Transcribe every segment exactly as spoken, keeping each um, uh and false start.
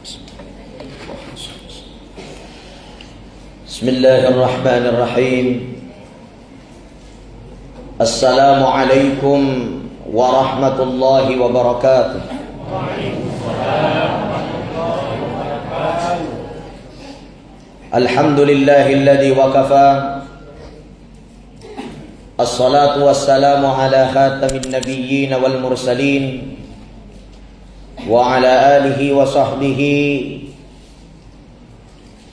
بسم الله الرحمن الرحيم. السلام عليكم ورحمة الله وبركاته. الحمد لله الذي وكفى. الصلاة والسلام على خاتم النبيين والمرسلين وعلى آله وصحبه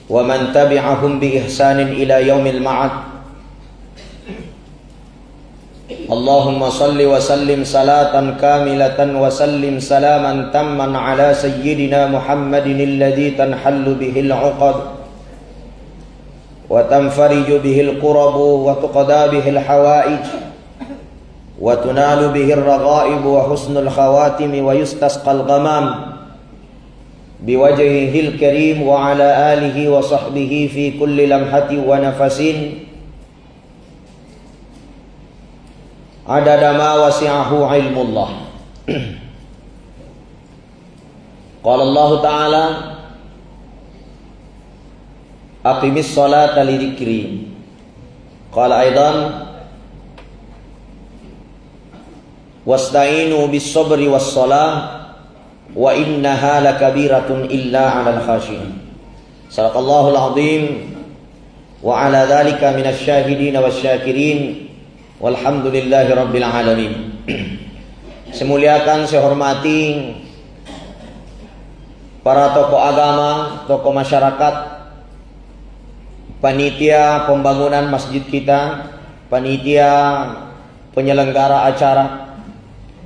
ومن تبعهم بإحسان إلى يوم المعاد. اللهم صل وسلم صلاة كاملة وسلم سلاما تاما على سيدنا محمد الذي تنحل به العقد وتنفرج به الكرب وتقضى به الحوائج وتنال به الرغائب وحسن الخواتم ويستسقى الغمام بوجهه الكريم وعلى آله وصحبه في كل لمحة ونفس عدد ما وسعه علم الله. قال الله تعالى: أقم الصلاة لذكري. قال أيضا: واستعينوا بالصبر والصلاة وإنها لكبيرة إلا على الخاشعين. صدق الله العظيم وعلى ذلك من الشاهدين والشاكرين والحمد لله رب العالمين. Saya muliakan, saya hormati para tokoh agama, tokoh masyarakat, panitia pembangunan masjid kita, panitia penyelenggara acara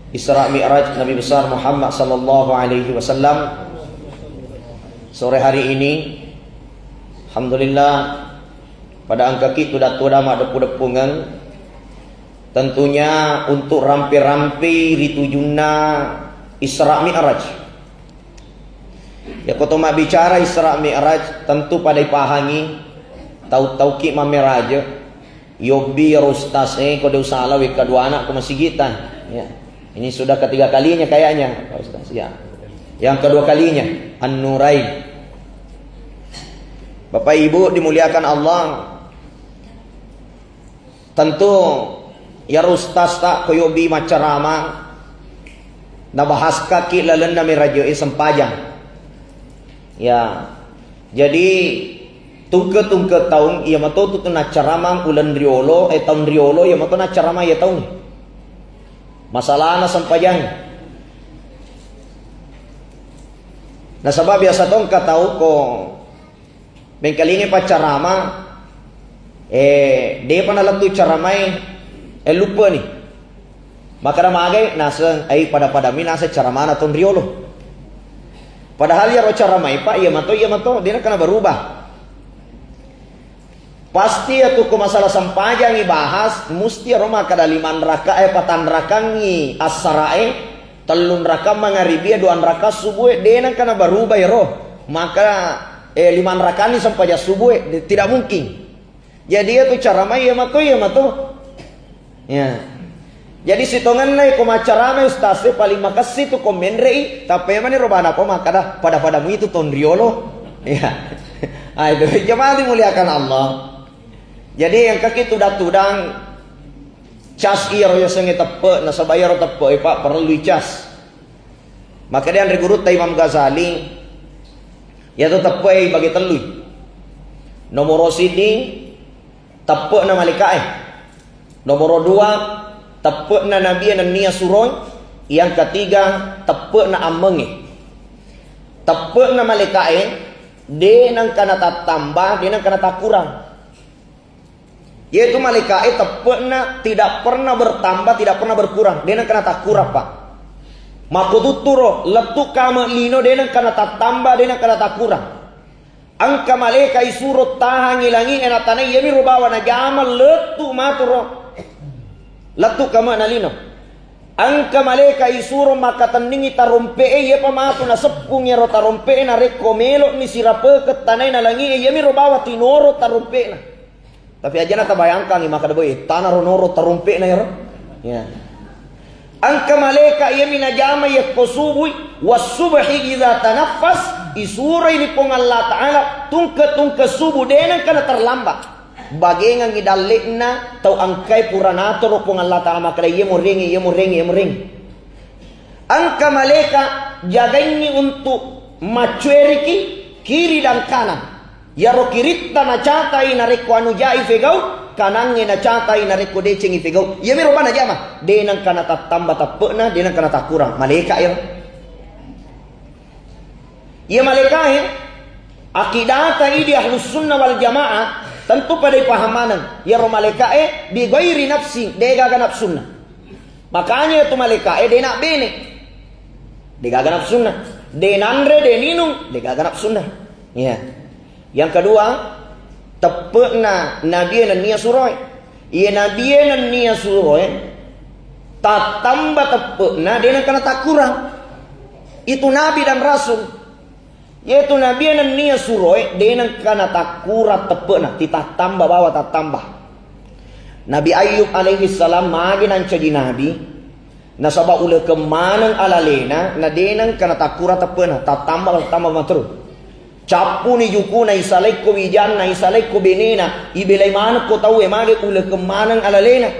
Isra Mi'raj Nabi besar Muhammad sallallahu alaihi wasallam sore hari ini. Alhamdulillah, pada engkaki tudang-tudang maddeppu-deppungeng, tentunya untuk rampe-rampe ri tujunna Isra Mi'raj. Yako to mabbicara Isra Mi'raj, tentu pada ipahangi tau-tauki mammeraje. Yobbi iyaro ustaz e, ko de usala wekka dua anak ko masigita. Ya. Ini sudah ketiga kalinya kayaknya, Pak Ustaz. Ya. Yang kedua kalinya, An-Nurain. Bapak Ibu dimuliakan Allah, tentu iyaro ustaz ta ko yobbi maccarama nabahaskaki lalenna meraje e sempajang. Ya. Jadi tungke-tungke taung iya mato tu naccaramang uleng riolo, eh, taung riolo iya mato naccaramang iya taung. Masalahna sempajang. Nasaba biasa to engka tau ko mengkalingai paccarama, eh, depa nalettu caramae, eh, luppani. Makkeda magai naseng, ai pada-padami naseng caramana taung riolo. Padahal iyaro caramae, Pak, iya mato, iya mato, de nakkana berubah. Pasti iyatu ko masalah sempajang ibahas, musti iyaro makkeda lima rakaat, eh, patang rakaangngi assarae, tellung rakaat mangaribie, dua rakaat subue, de nakkana berubah iyaro. Maka, eh, lima rakaanni sempajang subue, de-, tidak mungkin. Jadi iyatu caramae iya mato, iya mato. Ya. Jadi sitongenna ko maccarama ustaz e paling makessi tu ko menrei, tapi memang ro bana ko makkeda pada-pada muitu taung riolo. Ya. Ah, itu jemaah dimuliakan Allah. Jadi engkaki tudang-tudang cas iyaro yasengnge teppe, nasaba iyaro teppe e, Pak, perlu icas. Makkeda anre gurutta Imam Ghazali, iyatu teppe e bage tellui. Nomoro siddi, teppe'na malaika'e. Nomoro dua, teppe'na nabie nennia suroi. Yang ketiga, teppe'na ammengnge. Teppe'na malaika'e, de nengka natattamba, de nengka natakurang. Yaitu malaika'e teppe'na tidak pernah bertambah, tidak pernah berkurang. De nengka natakurang, Pak. Makkututturo, lettu kame lino, de nengka natattamba, de nengka natakurang. Engka malaika isuro tahangi langi'e natanai, iyamiro bawa najama lettu maturo. Lettu kame'na lino. Engka malaika isuro makkatenningi tarompe'e, iyapa matu naseppungi ero tarompe'e, narekko melo'ni sirapekeng tanaina langi'e, iyamiro bawa tinoro tarompe'na. Tapi ajana tabayangkangi makkeda, boy, tanaro noro tarompe'na ero. Ya. Engka malaika iyami najama yakko subui, "Wassubhi idza tanaffas," Isuroi ni Puang Allah Ta'ala tungke-tungke subuh, de nengka na terlambat. Bagengangngi dalle'na tau engkae pura natoro Puang Allah Ta'ala makkeda, "Iye murengnge, iye murengnge, iye murengnge." Engka malaeka jagaingngi untuk maccueriki kiri dan kanan. Iyaro kiritta nacatai narekko anu jai fegau, kanangnge nacatai narekko decengngi fegau. Iyamiro bana jama, de nengka natattamba teppe'na, de nengka natakkurang. Malaeka iyaro. Iya malaekae, akidata idi Ahlus Sunnah wal Jamaah, tentu pada ipaham maneng. Iyaro malaekae bi ghairi nafsi, degaga nafsunna. Makanya itu malaekae de nabbene. Degaga nafsunna. De nanre, de ninung, degaga nafsunna. Iya. Yang kedua, teppe'na nabie nennia suroe. Iya nabie nennia suroe, tattamba teppe'na, de nengka natakkurang. Itu nabi dan rasul. Yaitu nabie nennia suroe, de nengka natakkurang teppe'na, titattamba bawa tattamba. Nabi Ayub alaihi salam magi nancaji nabi, nasaba ulekeng maneng alalena, na de nengka natakkurang teppe'na, tattamba, tattamba matteru. Cappuni jukuna, isalaikko wijanna, isalaikko benena, ibelai manekko tauwe, mage ulekeng maneng alalena.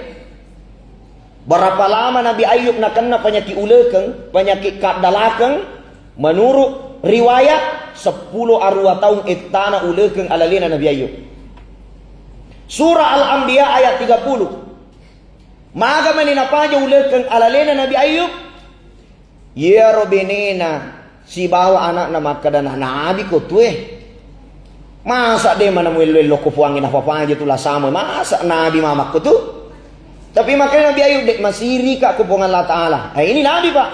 Berapa lama Nabi Ayub nakenna penyakit ulekeng, penyakit kaddalakeng? Menurut riwayat, seppulo arua taung ettana ulekeng alalena Nabi Ayub. Surah Al-Anbiya ayat tiga puluh. Maga mani napaja ulekeng alalena Nabi Ayub? Iyaro benena sibawa anakna makkeda, "Na nabi ko tue. Masa de mana muello-ello ko Puangnge napapaja tu lasamu? Masa nabi mamakko tu?" Tapi makanya Nabi Ayub, "Dek masirika ko Puang Allah Ta'ala." Eh, ini nabi, Pak.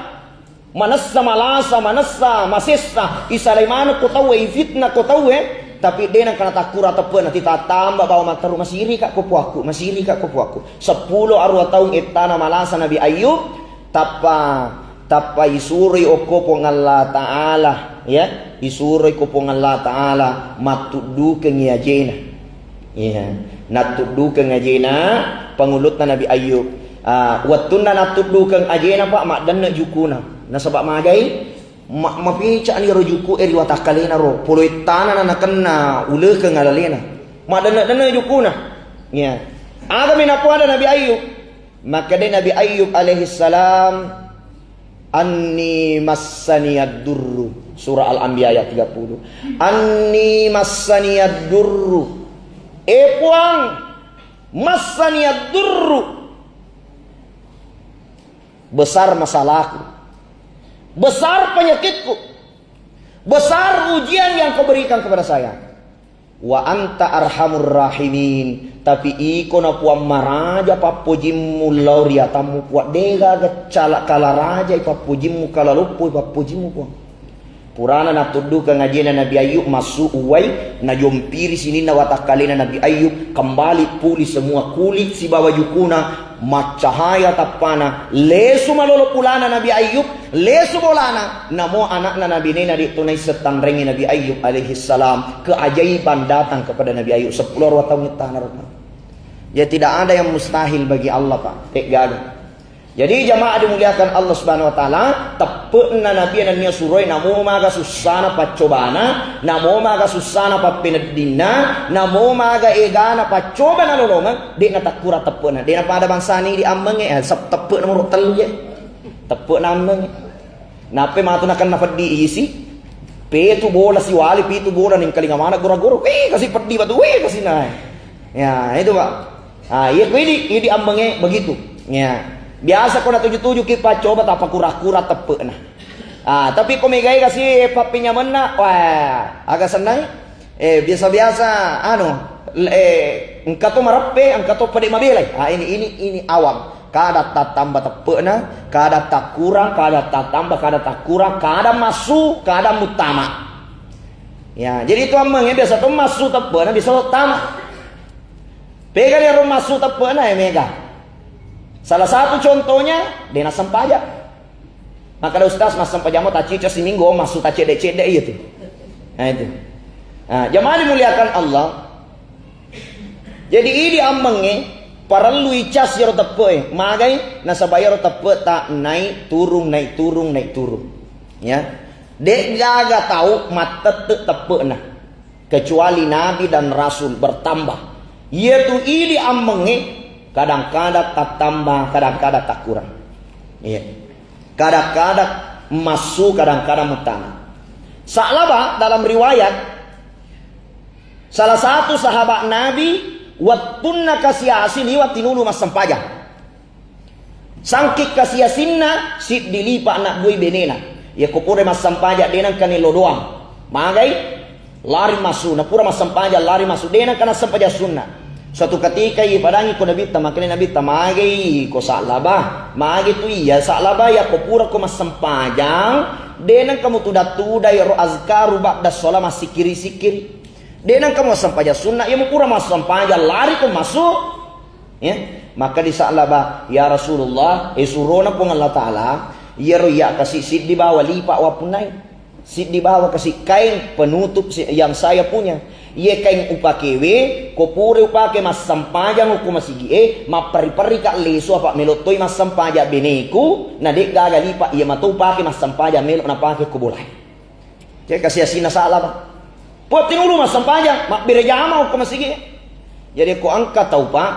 Manessa malasa, manessa masessa, isalai maneng ko tauwe, ifitnah ko tauwe, tapi de nengka natakkurang teppe'na, titattamba bawa matteru, "Masirika ko Puakku, masirika ko Puakku." Seppulo arua taung ettana malasa Nabi Ayub, tappa, tappa isuroi okko Puang Allah Ta'ala, ya, isuroi ko Puang Allah Ta'ala mattuddukengngi ajena. Iya, nattuddukeng ajena pangulutta Nabi Ayub. Ah, wettunna nattuddukeng ajena, Pak, maddenne jukuna. Nasaba magai? Ma-, mapecani ro juku e ri watakkalena ro. Polo ettana na nakenna ulekeng alalena. Maddenne-denne jukuna. Iya. Agami napoada Nabi Ayub? Makkedai Nabi Ayub alaihi salam, "Anni massaniyad durru." Surah Al-Anbiya ayat tiga puluh. "Anni massaniyad durru." Eh Puang, massaniyad durru. Besar masalahku. Besar penyakitku. Besar ujian yang kau berikan kepada saya. "Wa anta arhamur rahimin." Tapi iko na Puang maraja pappojimmu lao ri atammu, Puang. Degaga cala-, kala rajai pappojimmu, kala loppoi pappojimmu, Puang. Purana nattuddukeng ajena Nabi Ayub, massu uwai, najompiri sininna watakkalena Nabi Ayub, kembali pulih semua kulit sibawa jukuna, maccahaya tappana, lesu malolo pulana Nabi Ayub, lesu bolana, namo anakna nabinena de to naisseng tanrengngi Nabi Ayub alaihi salam. Keajaiban datang kepada Nabi Ayub, seppulo arua taung ettana ro. Ya, tidak ada yang mustahil bagi Allah, Pak. Teggaga. Jadi jamaah dimuliakan Allah Subhanahu wa Ta'ala, teppe'na Nabi nennia suroi, namo maga sussana paccobana, namo maga sussana pappeneddinna, namo maga egana paccoba nalolongeng, de natakkurang teppe'na, de napada bangsana idi ammengnge, eh, sep-, teppe'na muro tellu je. Teppe'na ammengnge. Nappai matu nakenna peddi isi. Petu bola siwali, pitu bola nengkalinga maneng gora-gora. Wih, kasi peddi batu, wih, kasi nae. Ya, itu, Pak. Ah, iya ko idi, idi ammengnge begitu. Ya. Biasa ko natuju-tuju ki paccoba, tappa kura-kura teppe'na. Ah, tapi ko megai kasi pappenyamenna, wah, aga senang. Eh, biasa-biasa, anu, l-, eh, engka to mareppe, engka to pede mabelai. Ah, ini, ini, ini awam. Kada tattamba teppe'na, kada takkurang, kada tattamba, kada takkurang, kada massu, kada muttama. Ya, jadi itu ammengnge biasa to massu teppe'na, biasa to tama. Pegani ro massu teppe'na, eh, mega. Salah satu contohnya, de nassempajang. Makkeda ustaz, massempajang mo taccica siminggu, massu taccedde-cedde iya tu. Nah, itu. Nah, jamaah dimuliakan Allah. Jadi idi ammengnge parellu icas iyaro teppe'e. Magai? Nasaba iyaro teppe'ta naik turun, naik turun, naik turun. Ya. De'gaga tau mattetteng teppe'na, kecuali nabi dan rasul bertambah. Iyatu idi ammengnge kadang-kadang tattamba, kadang-kadang takkurang. Iya. Kadang-kadang massu, kadang-kadang mutana. Sa'laba dalam riwayat, salah satu sahabat Nabi, wettunna kasiasi liwa tinulu massempajang. Sangking kasiasinna, siddi lipa' nabbuai benena. Iyako pura massempajang, de' nengka nello doang. Magai? Lari massu, na pura massempajang lari massu, de' nengka nassempajang sunna. Suatu ketika ipadangi ko Nabitta, makkedai Nabitta, "Magai ko Sa'laba, magi tu iya Sa'laba, iyako pura ko massempajang, de' nengka mutudang-tudang iyaro azkaru ba'da sholat, massikkiri-sikkiri. De' nengka massempajang sunna, iya mupura massempajang lari ko massu." Ya, maka di Sa'laba, "Ya Rasulullah, eh, surona Puang Allah Ta'ala, iyaro iya kasi siddi bawa lipa' wappunnai. Siddi bawa kasi kain penutup si-, yang saya punya. Iye kain upakewe, ko pura upake massempajang ko masigi'e, mapperi-perika lesu apa melo toi massempajang beneku, na de' gaga lipa' iya mato upake massempajang melo napake ko bolae." Cek kasiasina Sa'laba. Puang tinulu massempajang, mabbere jama ko masigi. Jadi ko engka tau, Pak,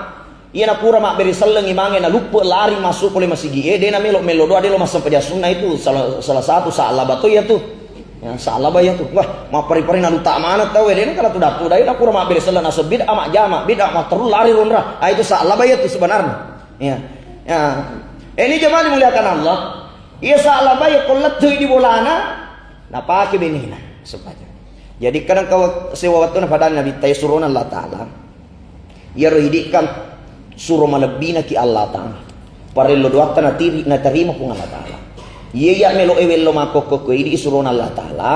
iya napura mabbere selleng imangnge naluppe lari massu pole masigi e, de' namelo-melo doa, de' lo massempajang sunna itu salah, salah satu Sa'laba to iya tu. Ya, Sa'laba iya tu. Wah, mappari-pari naluta maneng tau e, de' nengka natuda-tuda, iya napura mabbere selleng naseng bid'ah majjama, bid'ah matteru lari ronra. Ah, itu Sa'laba iya tu sebenarnya. Ya. Ya. Eh, ini jemaah dimuliakan Allah. Iya Sa'laba iya ko lettu di bolana, napake benena sempajang. Jadi kadang kau sewa wettu napadang Nabitta, iya surona Allah Ta'ala. Iyaro idi kan suro malebbina ki Allah Ta'ala. Parello doatta natiri-, natarima Puang Allah Ta'ala. Iya iya melo e wello makkokko ko idi surona Allah Ta'ala.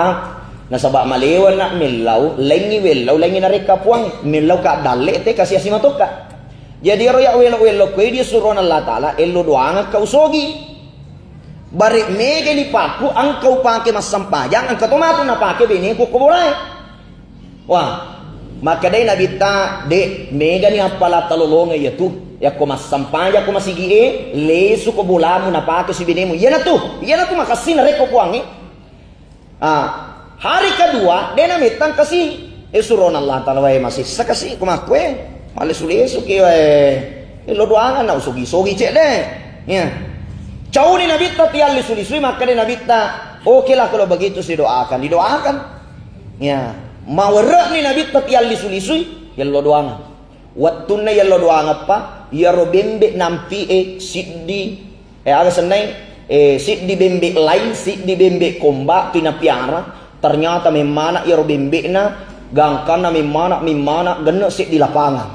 Nasaba malewa na mellau, laingi wellau, laingi narekka Puang, mellau ka dalle te kasiasi matoka. Jadi iyaro iya wello-wello ko idi surona Allah Ta'ala, ello doangeng ka usogi. Bare' megani pakku engka upake massempajang, engka to matu napake beneku ko bolae. Wah, makkedai Nabitta, de' megani appala talolonge iyatu. Yakko massempajang ko masigi e, lesu ko bolamu napake si benemu. Iyanatu, iyanatu makessing narekko Puangnge. Ah, hari kedua, de' namettang kasi. Eh, surona Allah Ta'ala, wae masessa kasi, ko makkue. Mallesu-lesu ki, wae. Eh, lo doangan na usogi-sogi cedde. Ya. Cauni Nabitta tiallisu-lisui, makkeda Nabitta, "Oke lah kalau begitu saya doakan." Didoakan. Ya. Mawere'ni Nabitta tiallisu-lisui, yello doangan. Wettunna yello doangeppa, iyaro bembe nampi e siddi Eh, aga sennai, eh, siddi bembe laing, siddi bembe komba, tu napiara, ternyata memmana iyaro bembe'na, gangkanna memmana, memmana, genne' seddi lapangan.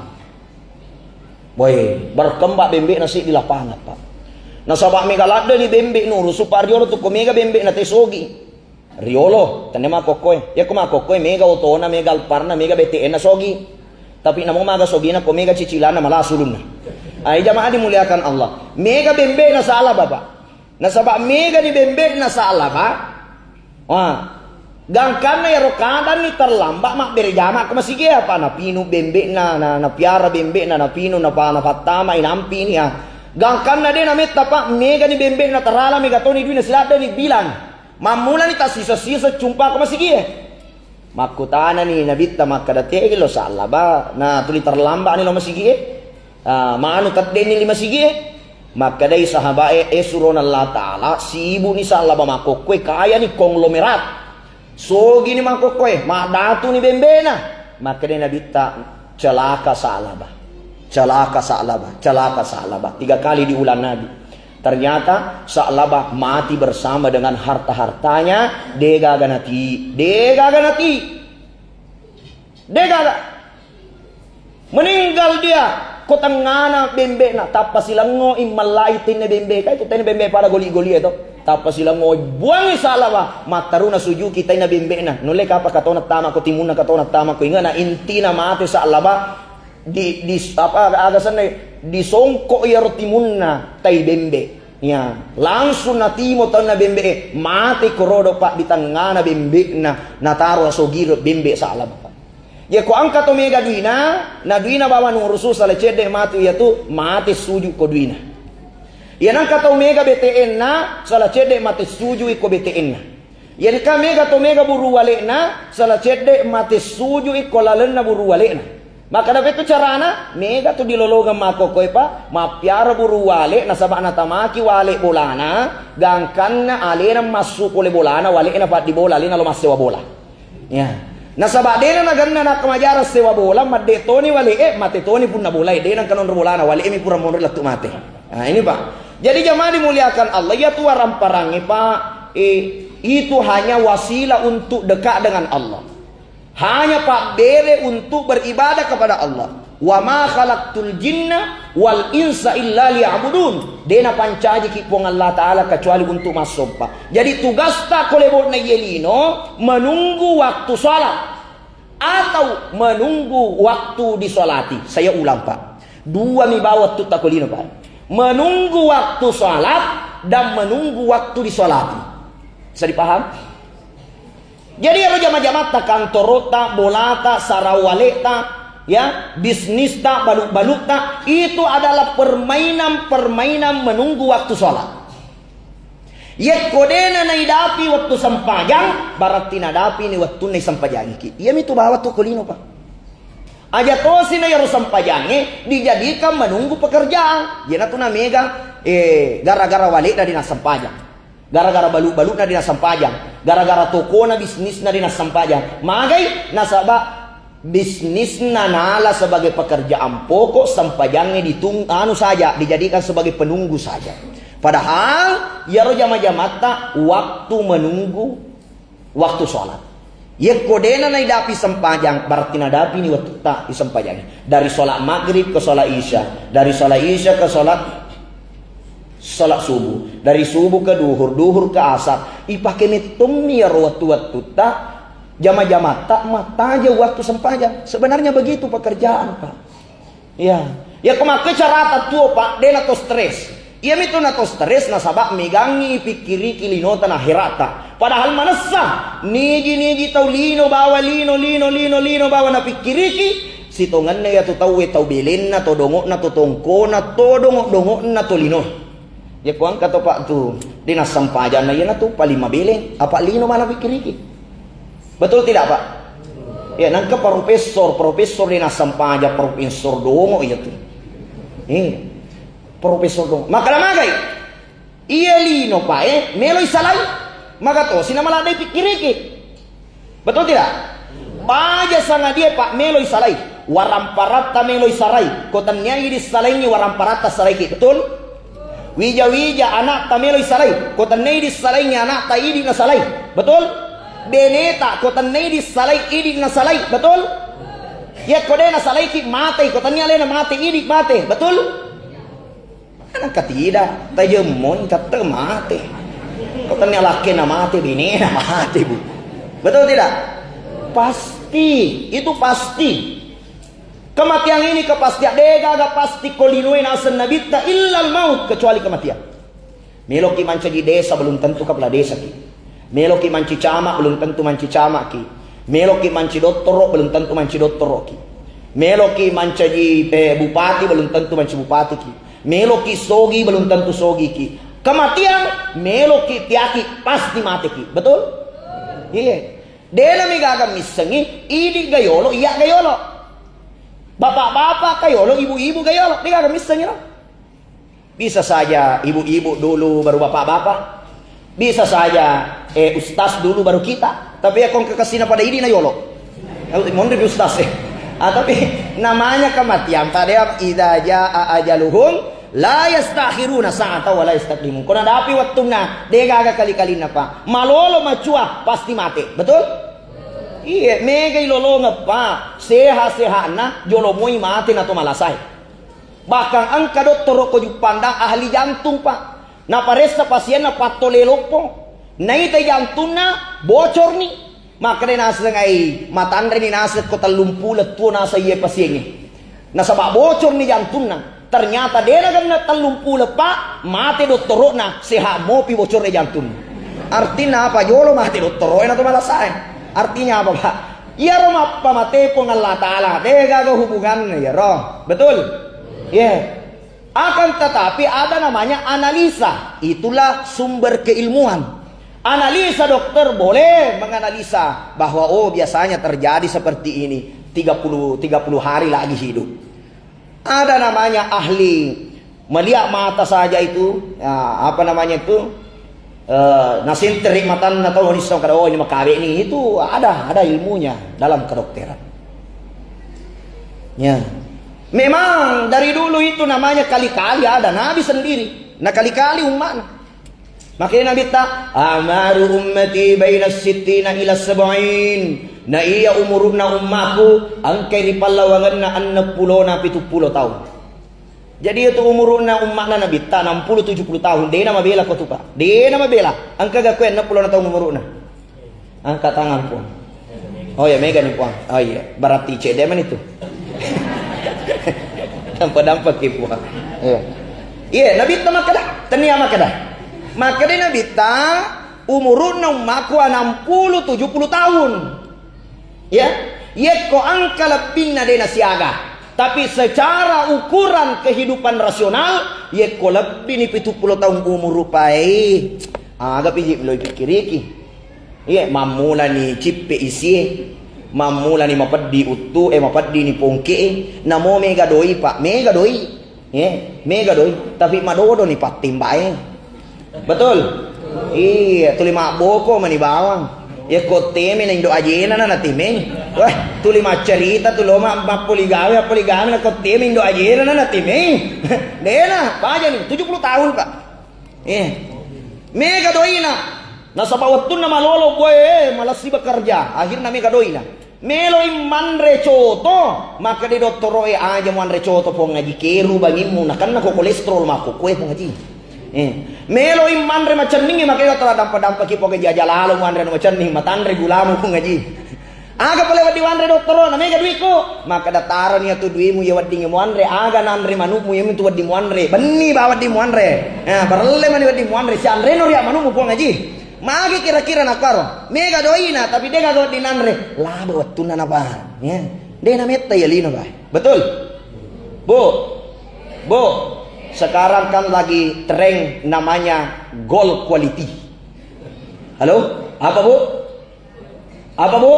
Woi, berkembang bembe'na seddi lapangan, Pak. Nasaba mega ladde ni bembe nurusu, Pak, riolo tu ko mega bembe'na te sogi. Riolo, tenne makkokkoe. Iya ko makkokkoe, mega otona, mega alparna, mega B T N-na sogi. Tapi namo maga sogina ko mega cicilanna mala sulunna. Ai jamaah dimuliakan Allah. Mega bembe'na Sa'laba, Pak. Nasaba mega ni bembe'na Sa'laba, Pak. Wah. Gangkanna iyaro kadanni terlambat mabbere jama ko masigi apa napinu bembe'na, na, napiara bembe'na, napinu, napa-, napattama, inampi ni, ah. Gangkanna de' nametta, Pak, mega ni bembe'na terala, mega toni duina siladde ni bilang. Mammulani tassiseng-siseng cumpa ko masigie. Makkutanani Nabitta makkeda, "Tegi lo Sa'laba, na tuli terlambat ni lo masigie? Ah, manu teddenni li masigie?" Makkedai sahabae, "Eh, surona Allah Ta'ala, sibuk ni Sa'laba makkokkoe, kaya ni konglomerat. Sogi ni makkokkoe, maddatu ni bembe'na." Makkedai Nabitta, "Celaka Sa'laba. Celaka Sa'laba, celaka Sa'laba." Tiga kali diulang Nabi. Ternyata Sa'labah mati bersama dengan harta-hartanya, degaga nati, degaga nati. Degaga. Meninggal dia, ko tengngana bembe'na, tappa silengo immallai tenne bembe, kai tu tenne bembe pada goli-goli itu. Tappa silengo buangi Sa'labah, mattaruna sujuki taina bembe'na. Nulle kapa katona tama ko timunna katona tama ko ingana intina mate Sa'labah. Di, di, apa, aga senna, disongko iyaro timunna tai bembe. Ya, langsung natimo taunna bembe e, mate korodo, Pak, di tengngana bembe'na, nataro asogiro bembe Sa'labah, Pak. Ya, ko engka to mega duina, na duina bawa nurusu sala cedde matu iyatu, mate suju ko duina. Ya, nangka to mega B T N-na, sala cedde mate suju iko B T N-na. Iyanikah mega to mega burung wale'na, sala cedde' mate suju'i ko lalenna burung wale'na. Makkeda, "Pekko carana?" Mega tu dilolongeng makkokkoe, Pak, mappiara burung wale', nasaba' natamaki wale' bolana, gangkanna alena massu pole bolana, wale'na paddi bola, alena lo massewa bola. Ya. Nasaba' de'na nagenna nakkamajarang sewa bola, madde' toni wale'e, mate toni punna bolae, de'na engka nonro bolana, wale'e mi pura monro lettu' mate. Nah, ini, Pak. Jadi jamaah dimuliakan Allah, iyatu waramparangnge, Pak, eh, itu hanya wasilah untuk dekat dengan Allah. Hanya pabbere untuk beribadah kepada Allah. "Wa ma khalaqtul jinna wal insa illa liya'budun." De' napancajiki Puang Allah Ta'ala kecuali untuk massompa. Jadi tugasta ko lebo'na iye lino menunggu waktu salat atau menunggu waktu disolati. Saya ulang, Pak. Dua mi bawang wattutta ko lino, Pak. Menunggu waktu salat dan menunggu waktu disolati. Bisa dipaham? Jadi ero jama-jamatta, kantorotta, bolata, sarawaleta, ya, bisnista, balu-balutta, itu adalah permainan-permainan menunggu waktu sholat. Yekko de'na naidapi wettu sempajang, berarti nadapini wettunna isempajangiki. Iyamitu bawang tu ko lino, Pak. Aja tosi na iyaro sempajangnge dijadikan menunggu pekerjaan. Iyanatu namega, eh, gara-gara wale'na de' nassempajang. Gara-gara balu-balu'na de' nassempajang. Gara-gara tokona bisnisna de' nassempajang. Magai? Nasaba' bisnisna nala sebagai pekerjaan pokok, sempajangnge ditung-, anu saja, dijadikan sebagai penunggu saja. Padahal iyaro jama-jamatta waktu menunggu waktu sholat. Yekko de'na naidapi sempajang, berarti nadapini wettutta isempajang. Dari sholat maghrib ke sholat isya, dari sholat isya ke sholat, sholat subuh, dari subuh ke duhur, duhur ke asar, ipake mettommi iyaro wettu-wettutta, jama-jamatta mattajeng waktu sempajang. Sebenarnya begitu pekerjaan, Pak. Iya. Iya, ko makkeda carata tuo, Pak, de'na to stres. Iyamitu na to stres nasaba' megangngi pikkiriki linota na akheratta. Padahal manessa, nigi-nigi tau lino bawa lino, lino, lino, lino bawa napikkiriki, sitongenna iyatu tauwe tau belenna, to dongo'na, to tongkona, to dongo'-dongo'na, to lino. Yekko engka to, Pak, tu de' nassempajanna, iyanatu paling mabeleng, apa' lino mana pikkiriki. Betul tidak, Pak? Ya, nangka profesor, profesor de' nassempajang, profesor dongo' iyatu. Eh, profesor dongo'. Makkeda magai? Iya lino, Pak, eh, meloi salai. Maga tosi na maladdai pikkiriki. Betul tidak? Baja sangadie, Pak, meloi salai. Waramparatta meloi salai. Ko tennia idi' salaingngi, waramparatta salaiki. Betul? Wija-wija ana'ta meloi salai. Ko tennia idi' salaingngi, ana'ta idi' nasalai. Betul? Beneta ko tennia idi' salai, idi' nasalai. Betul? Yekko de' nasalaiki, matei. Ko tennia alena mate, idi' mate. Betul? Engka tidak, tajemmoi tette mate. Ko tennia lakkena mate, benena mate, Bu. Betul tidak? Pasti, itu pasti. Kematian ini kepastian, de'gaga pasti ko linoe naseng Nabitta, illal maut, kecuali kematian. Meloki mancaji desa, belum tentu kepala desaki. Meloki manci camat, belum tentu manci camatki. Meloki manci dottoro, belum tentu manci dottoroki. Meloki mancaji, eh, bupati, belum tentu manci bupatiki. Meloki sogi, belum tentu sogiki. Kematian, meloki tiaki, pasti mateki. Betul? Iya. De'na megaga missengi, idi' gayolo, iya' gayolo. Bapak-bapak gayolo, ibu-ibu gayolo. De'gaga missengi, no? Bisa saja ibu-ibu dulu baru bapak-bapak. Bisa saja, eh, ustaz dulu baru kita. Tapi ya kong kekasina pada idi' na yolo. Monri ustaz, eh. Ah, tapi namanya kematian pada idza jaa ajaluhum la yastakhiruna sa'ata wa la yastaqdimun. Ko nadapi wettunna, de'gaga kali-kalinna, Pak. Malolo macua pasti mate. Betul? Iya, megai lolongeng, Pak. Seha-sehanna jolo moi mate na to malasae. Bahkan engka dottoro ko Juppandang ahli jantung, Pak. Naparessa pasienna pattole loppo. Naitai jantunna bocorni. Makkeda naseng ai matanreni naseng ko tellumpulo tuo naseng iye pasiengnge. Nasaba bocorni jantunna. Ternyata de'na genna tellumpulo, Pak, mate dottoro'na, seha mopi bocorre jantunna. Artinya apa? Jolo mate dottoro'e na to malasae. Artinya apa, Pak? Iyaro mappamate Puang Allah Ta'ala, de'gaga hubunganna iyaro. Betul? Iya. Akan tetapi ada namanya analisa. Itulah sumber keilmuan. Analisa dokter boleh menganalisa bahwa, oh, biasanya terjadi seperti ini, tiga puluh, tiga puluh hari lagi hidup. Ada namanya ahli melihat mata saja itu, ya, apa namanya itu, eh, nasenteri matanna tau, nisseng kada, oh, ini makabe ni. Itu ada, ada ilmunya dalam kedokteran. Ya. Memang dari dulu itu namanya kali-kali ada. Nabi sendiri. Nah, kali-kali umatnya. Makanya Nabitta, "Amaru ummati baina sittina ila sab'in." Na iya umuruna ummaku, engkai ri pallawangenna enneng pulona pitu pulo taung. Jadi itu umuruna ummana Nabitta enam puluh tujuh puluh tahun, dena mabela ko tu, Pak. Dena mabela. Engka ga koe enneng pulona taung umuruna. Angkat tangan, Puang. Oh ya, mega nih, Puang. Oh iya, berarti cedde mani tu. Dampa-dampa ki, Puang. Iya. Iya, Nabitta makkeda, tania makkeda. Makkeda Nabitta, umuruna ummaku enam puluh tujuh puluh tahun. Ya, yekko angka lebbinna de nasiaga. Tapi secara ukuran kehidupan rasional, yekko lebbi ni pitu pulo taung umuru pae, aga piji lo pikkiriki. Iye, mammulani cippe isie, mammulani mapeddi uttu e, mapeddi ni pongke e, namo mega doi, Pak, mega doi. Iye, mega doi, tapi madodo ni pattimba e. Betul? Iya, tuli mabboko mani bawang. Iya, kottemi na indo ajena na natimeng. Wah, tuli maccarita tu lo ma-, mappoli gawe, appoli gawe na kottemi indo ajena na natimeng. Dena, paja ni, tujuh puluh tahun, Pak. Eh, mega doina. Nasaba wettunna malolo boe, eh, malessi bekerja. Akhirna mega doina. Meloi manre coto, makkeda dottoroe, "Aja muanre coto, Puang Haji, keru bangimmu, nakenna ko kolesterol makko koe, Puang Haji." Eh, meloi manre macenningi, makkeda dottoro, "Dampa-dampaki, Puang Haji, aja lalo muanre anu macenning, matanre gulamu, Puang Haji." Aga pale wedding wanre dottoro, na mega duiku. Makkeda, "Taroni atu duimu, iya weddingngi muanre, aga nanre manukmu, iya mintu wedding muanre. Benni ba wedding muanre. Eh, barelle mani wedding muanre, sianreno ria manukmu, Puang Haji." Magi kira-kira nakkaro? Mega doina, tapi de gaga wedding nanre. Laba wettunna napa? Ya. De nametta ya lino, Pak. Betul? Bu. Bu. Sekarang kan lagi tren namanya gold quality. Halo? Apa, Bu? Apa, Bu?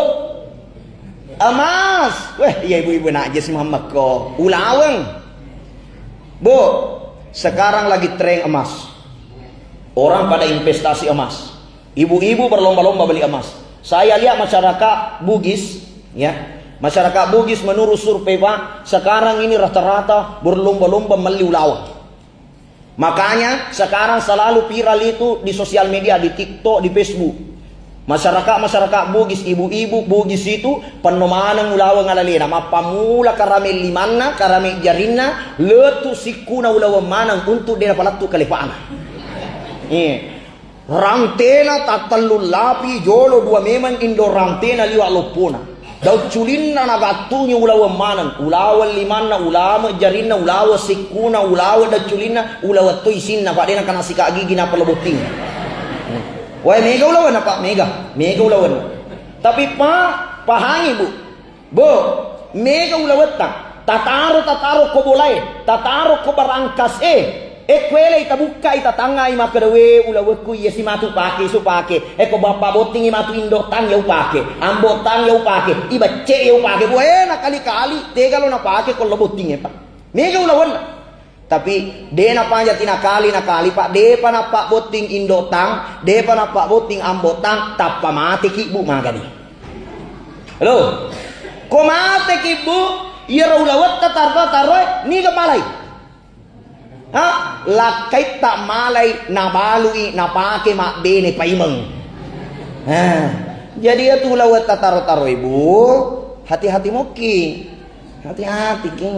Emas. Weh, iya ibu-ibu nak aja si Muhammad ko. Ulaweng. Bu, sekarang lagi tren emas. Orang pada investasi emas. Ibu-ibu berlomba-lomba beli emas. Saya lihat masyarakat Bugis, ya. Masyarakat Bugis menurut survei, Pak, sekarang ini rata-rata berlomba-lomba meli ulaweng. Makanya sekarang selalu viral itu di sosial media, di TikTok, di Facebook. Masyarakat-masyarakat Bugis, ibu-ibu Bugis itu penno maneng ulaweng alalena. Mappamula karame limanna, karame jarinna, letu sikkuna ulaweng maneng untuk de napalettu kalefana. Iya. Rantena tattellu lapi jolo dua memang indo rantena liwa loppona. Daun culinna nagattungi ulaweng maneng, ulaweng limanna, ulaweng jarinna, ulaweng sikkuna, ulaweng daun culinna, ulaweng to isinna, Pak, de nakana sikak gigi nappa lo botting. Wae mega ulawenna, Pak, mega. Mega ulawenna. Tapi, Pak, pahangi, Bu. Bu, mega ulawetta. Tataro, tataro ko bolae, tataro ko barangkas e. E kuelei tabukkai tatangai makkeda, "We, ulawekku iya si matu pake, isu pake." E ko bappa bottingi matu indo tang ya upake, ambo tang ya upake, ibecce ya upake. Bu, e nakali-kali tega lo napake ko lo botting e, Pak. Mega ulawenna. Tapi de napaja tinakali-nakali, Pak, depa nappa botting indo tang, depa nappa botting ambo tang, tappa mateki, Bu, magani. Halo. Ko mateki, Bu, iyaro ulawetta tarro-tarroe, niga palai? Ha? Lakkaitta malai, nabalui, napake mabbene paimeng. Ha. Jadi iyatu ulawetta tarro-tarroe, Bu, hati-hati mokki. Hati-hati ki.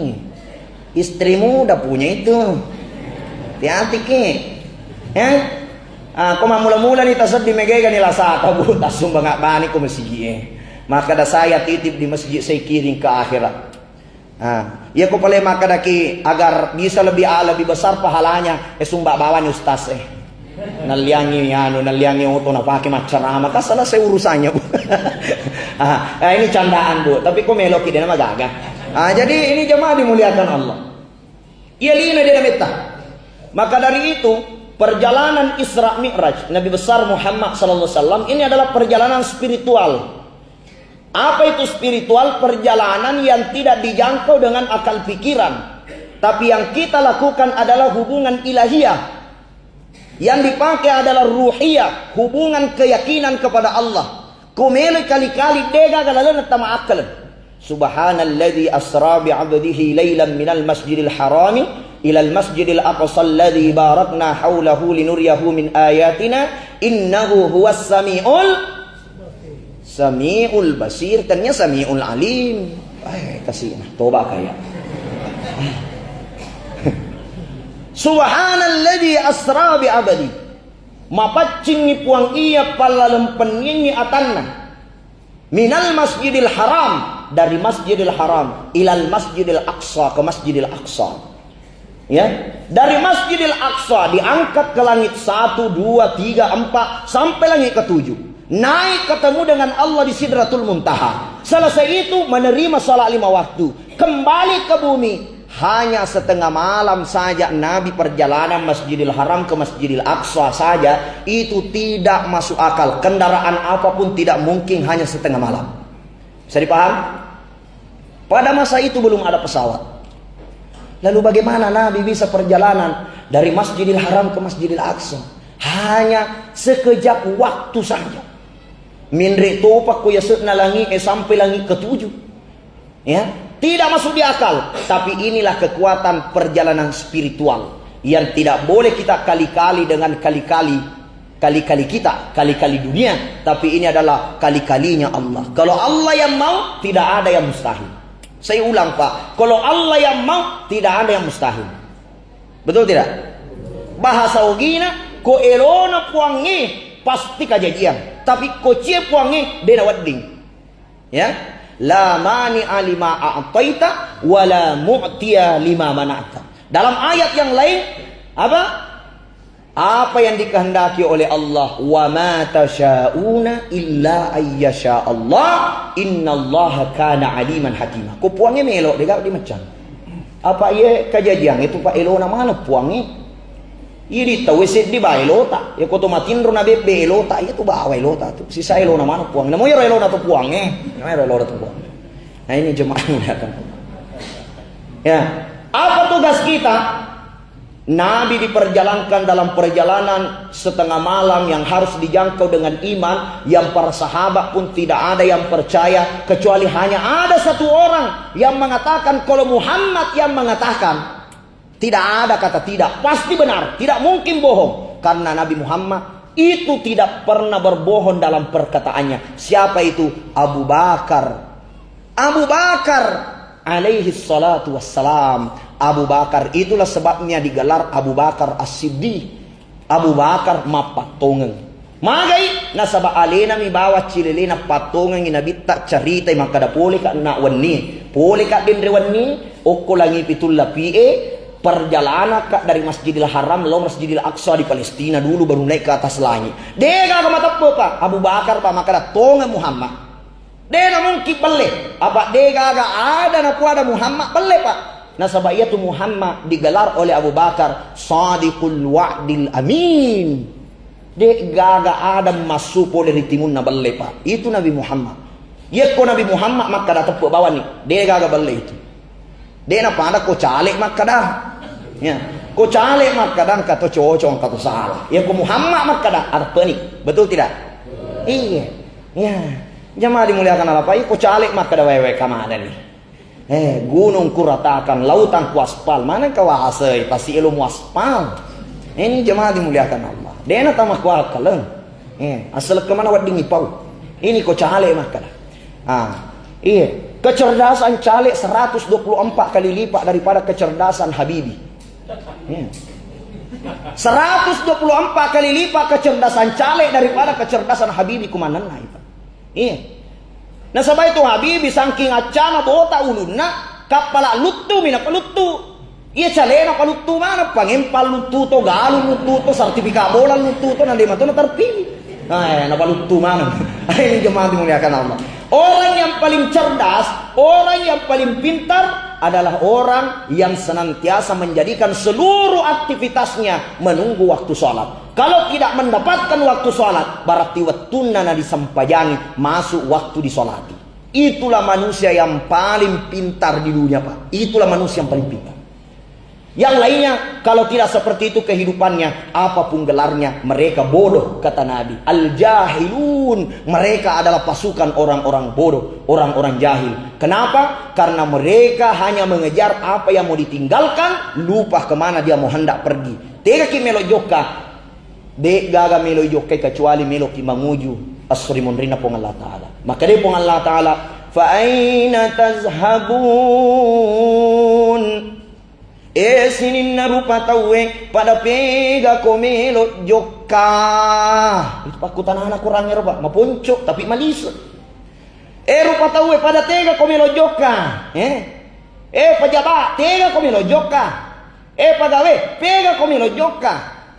Istri muda punya itu. Hati-hati ki. Ya? Ah, ko mammula-mula ni taseddi megega ni lasata, Bu, tassumbang abbani ko masigi e. Makkeda saya titip di masjid, saya kiring ke akhirat. Ah, iya ko pale makkeda ki agar bisa lebih, ah, lebih besar pahalanya, eh, sumba bawani ustaz e. Nalliangi anu, nalliangi oto napake maccarama, kan selesai urusannya, Bu. Ah, eh, ini candaan, Bu, tapi ko meloki dena magaga. Ah, jadi ini jemaah dimuliakan Allah. Iya lino dena metta. Maka dari itu, Perjalanan Isra Mi'raj Nabi besar Muhammad sallallahu alaihi wasallam ini adalah perjalanan spiritual. Apa itu spiritual? Perjalanan yang tidak dijangkau dengan akal pikiran. Tapi yang kita lakukan adalah hubungan ilahiyah. Yang dipakai adalah ruhiyah, hubungan keyakinan kepada Allah. Ko melo kali-kali, dega galalana tama akal. Subhanalladzi asra bi 'abdihi lailan minal masjidil harami ilal masjidil aqsal ladzi barakna haulahu linuriyahu min ayatina innahu huwas samiul, samiul basir, tania samiul alim. Eh, kasih nah, toba kaya. Subhanalladzi asra bi 'abdi. Mapaccingngi Puang Iya pallalempenniangngi atanna. Minal Masjidil Haram, dari Masjidil Haram, ilal Masjidil Aqsa, ke Masjidil Aqsa. Ya, dari Masjidil Aqsa diangkat ke langit satu, dua, tiga, empat, sampai langit ketujuh. Naik ketemu dengan Allah di Sidratul Muntaha. Selesai itu menerima salat lima waktu. Kembali ke bumi, hanya setengah malam saja Nabi perjalanan Masjidil Haram ke Masjidil Aqsa saja, itu tidak masuk akal. Kendaraan apapun tidak mungkin hanya setengah malam. Bisa dipaham? Pada masa itu belum ada pesawat. Lalu bagaimana Nabi bisa perjalanan dari Masjidil Haram ke Masjidil Aqsa? Hanya sekejap waktu saja. Menre topa ko yase'na langi e sampai langit ketujuh. Ya, tidak masuk di akal. Tapi inilah kekuatan perjalanan spiritual yang tidak boleh kita kali-kali dengan kali-kali, kali-kali kita, kali-kali dunia. Tapi ini adalah kali-kalinya Allah. Kalau Allah yang mau, tidak ada yang mustahil. Saya ulang, Pak. Kalau Allah yang mau, tidak ada yang mustahil. Betul tidak? Bahasa ogina, ko elona Puangnge pasti kajajiang. Tapi ko cie Puangnge, dena wedding. Ya. La mani'a lima a'taita wa la mu'tiya lima mana'ta. Dalam ayat yang lain, apa? Apa yang dikehendaki oleh Allah, "Wa ma tasyauna illa ayyasha Allah, innallaha kana aliman hakima." Ko Puangnge melo, dega dimacang. Apa iye kajajiang itu, Pak, elona maneng Puangnge. Iye di tau seddi ba elota. Ya ko to matinro na bebbe elota, iya tu bawa elota tu. Sisa elona maneng Puangnge. Namo iyaro elona tu Puangnge. Namo iyaro elona tu Puangnge. Nah, ini jemaah muliakan. Ya. Apa tugas kita? Nabi diperjalankan dalam perjalanan setengah malam yang harus dijangkau dengan iman, yang para sahabat pun tidak ada yang percaya, kecuali hanya ada satu orang yang mengatakan, kalau Muhammad yang mengatakan, tidak ada kata tidak, pasti benar, tidak mungkin bohong, karena Nabi Muhammad itu tidak pernah berbohong dalam perkataannya. Siapa itu? Abu Bakar. Abu Bakar alaihi salatu wassalam. Abu Bakar itulah sebabnya digelar Abu Bakar As-Siddiq. Abu Bakar mappattongeng. Magai? Nasaba alena mi bawa cilelena pattongengi Nabitta, caritai makkada, poleka na wenni, poleka denre wenni, okko langi pitung lapie, perjalanakka dari Masjidil Haram lao Masjidil Aqsa di Palestina dulu, baru naik ke atas langit. Degaga mateppe, Pak. Abu Bakar, Pak, makkada, tongeng Muhammad. Dena mungkin belle. Apa degaga ada napuada Muhammad belle, Pak. Nasaba iyatu Muhammad digelar oleh Abu Bakar Sadiqul Wa'dil Amin. Degaga ada massu pole ri timunna belle, Pak. Itu Nabi Muhammad. Yekko Nabi Muhammad makkada teppe bawani, degaga belle itu. Dena pada ko caleg makkada. Ya. Ko caleg makkada engka to cocok, engka to salah. Ya ko Muhammad makkada arpeni. Betul tidak? Iya. Ya. Jamaah dimuliakan Allah, Pak. Ko caleg makkada wae-wae kamadani. Eh, gunung kuratakan, lautan kuaspal. Mana kau asai, pasti elo muaspal. Ini jamaah dimuliakan Allah. Dena tama kuakaleng. Eh, asal kemana wedding ipau. Ini ko caleg makkada. Ah, iya. Kecerdasan caleg seratus dua puluh empat kali lipat daripada kecerdasan Habibie. Iya. Seratus dua puluh empat kali lipat kecerdasan caleg daripada kecerdasan Habibie kumanenna itu. Iya. Nasaba itu Habibie saking accana botak ulunna, kappala luttu mi napaluttu. Iya, calena paluttu maneng, pangempang luttu to, galung luttu to, sertifikat bola luttu to, na de mato na terpilih. Nah, eh, napaluttu maneng. Ini jemaah dimuliakan Allah. Orang yang paling cerdas, orang yang paling pintar adalah orang yang senantiasa menjadikan seluruh aktivitasnya menunggu waktu sholat. Kalau tidak mendapatkan waktu sholat, berarti wettunna nadisempajangi, masuk waktu disolati. Itulah manusia yang paling pintar di dunia, Pak. Itulah manusia yang paling pintar. Yang lainnya, kalau tidak seperti itu kehidupannya, apapun gelarnya, mereka bodoh, kata Nabi. Al-jahilun, mereka adalah pasukan orang-orang bodoh, orang-orang jahil. Kenapa? Karena mereka hanya mengejar apa yang mau ditinggalkan, lupa kemana dia mau hendak pergi. Tegaki melo jokka, de gaga melo jokka kecuali meloki manguju esso ri munrinna Puang Allah Ta'ala. Maka de Puang Allah Ta'ala, fa aina tazhabun? Eh, sininna rupa tauwe, pada pega ko melo jokka? Itu pakkutanana Kurang ero, Pak. Maponco, tapi malise. Eh, rupa tauwe, pada tega ko melo jokka? Eh? Eh, pejabat, tega ko melo jokka? Eh, pagawe, pega ko melo jokka?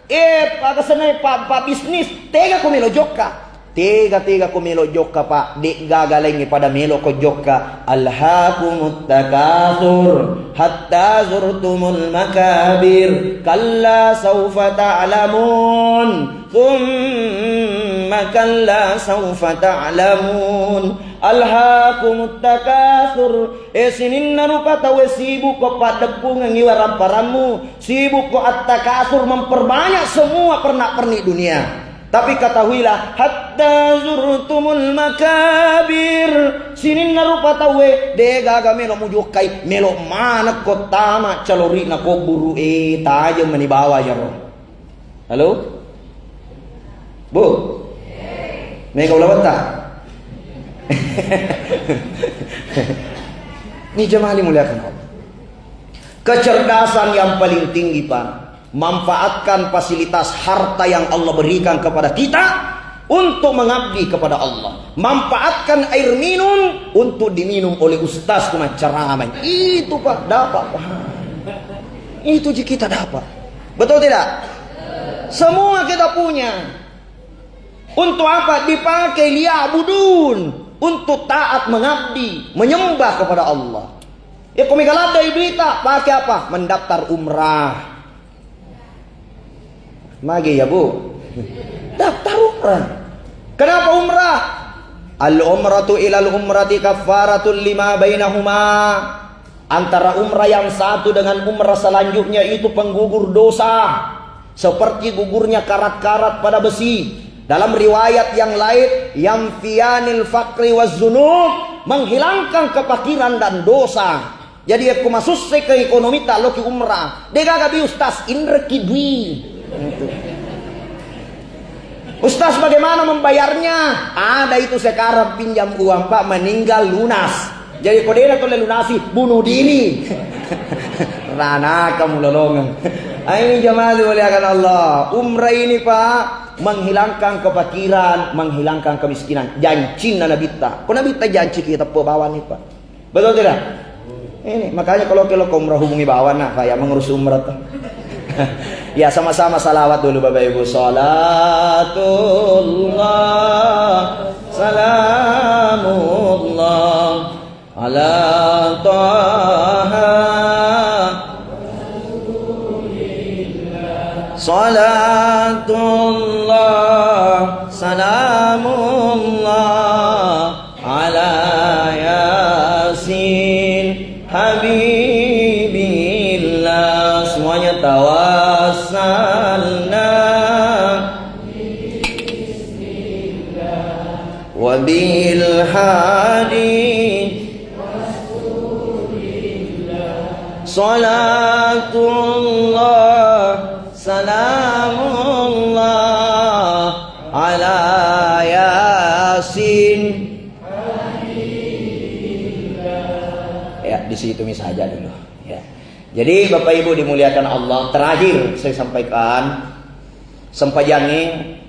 Eh, pagasenna pa, pa bisnis, tega ko melo jokka? Tega, tega ko melo jokka, Pak. De gaga laingnge pada melo ko jokka. Alhaakumut takatsur hatta zurtumul makabir. Kalla saufa ta'lamun. Tsumma kalla saufa ta'lamun. Alhaakumut takatsur. Eh, sininna rupa tauwe sibuk ko paddeppungengngi waramparammu. Sibuk ko attakasur memperbanyak semua pernak-pernik dunia. Tapi ketahuilah, hatta zurtumul makabir. Sininna rupa tauwe, de gaga melo mujokkai, melo manekko tama calori'na kuburu'e, tajeng mani bawa jaro. Halo? Bu? Mega ulawetta? Ini jemaah dimuliakan Allah. Kecerdasan yang paling tinggi, Pak. Manfaatkan fasilitas harta yang Allah berikan kepada kita untuk mengabdi kepada Allah. Manfaatkan air minum untuk diminum oleh ustaz ku maccaramai. Itu, Pak, dapat, Pak. Itu ji kita dapat. Betul tidak? Semua kita punya. Untuk apa? Dipakai liya'budun. Untuk taat, mengabdi, menyembah kepada Allah. Ya, ko mega laddai duita, pakai apa? Mendaftar umrah. Magi ya, Bu? Daftar umrah. Kenapa umrah? Al-umratu ilal umrati kaffaratul lima bainahuma. Antara umrah yang satu dengan umrah selanjutnya itu penggugur dosa. Seperti gugurnya karat-karat pada besi. Dalam riwayat yang lain, yanfiyanil faqri waz zunub, menghilangkan kepakiran dan dosa. Jadi, yakko masussai ke ekonomi, ta loki umrah. De gaga bi, Ustaz, inreki dui. Gitu. Ustaz, bagaimana membayarnya? Ada itu sekarang pinjam uang, Pak, meninggal lunas. Jadi, ko dena tolle lunasi, bunuh diri. Ranaka mulolongeng. Ini jamaah dimuliakan Allah. Umrah ini, Pak, menghilangkan kepakiran, menghilangkan kemiskinan. Jancinna Nabitta. Ko Nabitta janci kita teppa bawang ni, Pak. Betul tidak? Ini, makanya kalau, kalau ke umrah hubungi bawang, nah, kayak mengurus umrah tuh. Ya, sama-sama salawat dulu, Bapak Ibu. Salatullah, salamullah, ala taha. Salatullah, salamullah, ala Yasin Habibillah. Semuanya, tawassalna wabil hadi. Salatullah, salamullah, ala Yasin. Ya, di situ mi saja dulu. Ya. Jadi, Bapak Ibu dimuliakan Allah, terakhir saya sampaikan, sempajangnge,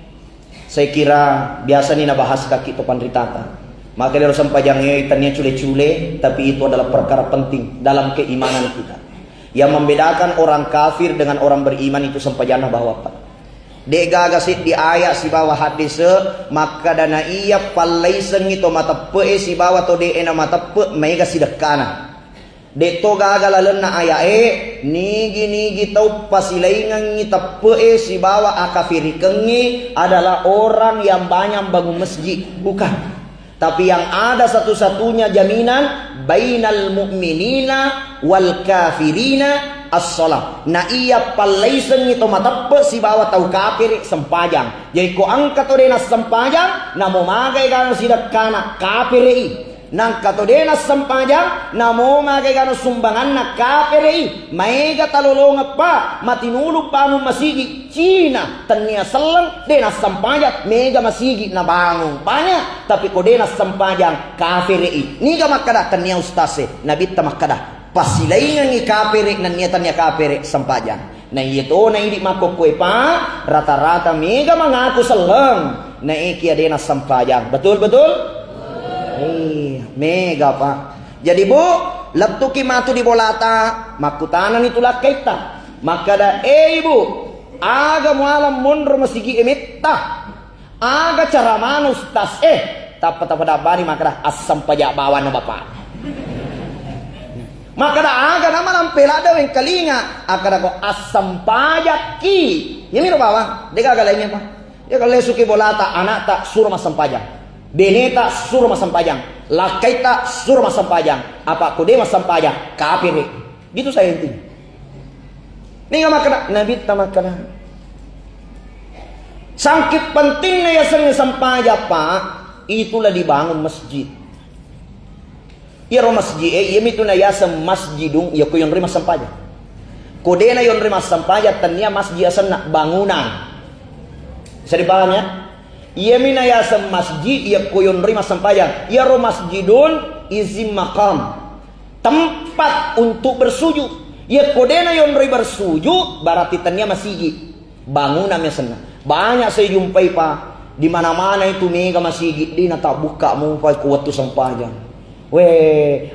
saya kira biasa ni nabahas kaki to panritata. Maka dari sempajangnge tania cule-cule, tapi itu adalah perkara penting dalam keimanan kita. Yang membedakan orang kafir dengan orang beriman itu sempajanna bawa apa? De gaga seddi ayat sibawa haddese makkada na iya pallaisengngi to mateppe'e sibawa to de'e na mateppe' maega sidekkana. De'to gaga lalenna aya'e, nigi-nigi tau pasilaingengngi teppe'e sibawa akafirikengngi adalah orang yang banyak bangun masjid. Bukan. Tapi yang ada satu-satunya jaminan bainal mu'minina wal kafirina as-shalah. Na iya pallaisengngi to mateppe' sibawa tau kafiri sempajang. Jadi ko engka to de' nassempajang, namo magai gana sidekkana kafire'i. Nangka to de' nassempajang, namo magai gana sumbanganna kafire'i. Maega talolongeppa matinulu bangun masigi. Cina, tennia selleng, de' nassempajang, mega masigi nabangung. Banyak, tapi ko de' nassempajang, kafire'i. Niga makkada, tennia ustaz e, nabitta makkada, pasilaingengngi kafire, nennia tennia kafire, sempajang. Na iya to na idi makkokkoe, Pak, rata-rata mega mangaku selleng. Na ekia de' nassempajang. Betul, betul? Iya, mega, Pak. Jadi, Bu, lettuki matu di bolata, makkutanani tu lakkaitta. Makkada, "Eh, Ibu, aga muala monro masigi e metta? Aga cara mana ustaz e?" Tappa-tappa dabbani makkada, "Assempajang bawanna Bapak." Makkada, "Aga nama lampe ladde wengkalinga?" Akkada ko, "Assempajakki." Iyamiro bawang, de' gaga laingnge, Pak. Ya, kalau lesuki bolata, anakta suro massempajang. Beneta suro massempajang. Lakkaitta suro massempajang. Apa ko de' massempajang, kafiri. Gitu saya intinya. Niga makkada, nabitta makkada. Sangking pentingna yasengnge sempajang, Pak, itulah dibangun masjid. Iyaro masjid e, iyamitu nayaseng masjidun, iya ko yonroi massempajang. Ko de' nayonroi massempajang, tennia masjid asenna, bangunan. Bisa dipahami, ya? Iyami nayaseng masjid, iya ko yonroi massempajang. Iyaro masjidun izin maqam. Tempat untuk bersujud. Iya ko de' nayonroi bersujud, berarti tennia masigi. Bangunan mi asenna. Banyak saya jumpai, Pak. Di mana-mana itu mega masigi, de' natabbukka mupa ko wettu sempajang. We,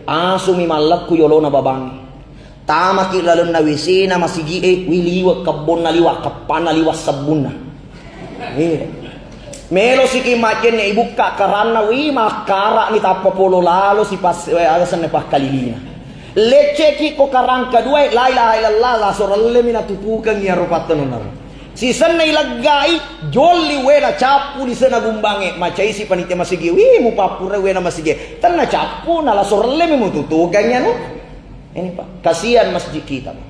asumi mallekku yolona babangnge. Tamaki lalenna W C-na masigi e, wi liwe' kebbonna liwa', kappanna liwa' sebbunna. Iya. Melo siki majjenne ibukka karanna, wi, makkara'ni tappa polo lalo sipas-, we, aga senna pakkalilina. Lecceki ko karang kaduae, la ilaha illallah, lasorellemi natutukengngi iyaro pattenunna. Sisenna ileggai, jolli wena cappu di sena gumbangnge, macaisi panitia masigi, wi, mupappura wena masigi. Tenna cappu, na lasorellemi mututukengngi anu. Ini, Pak, kasihan masjid kita, Pak.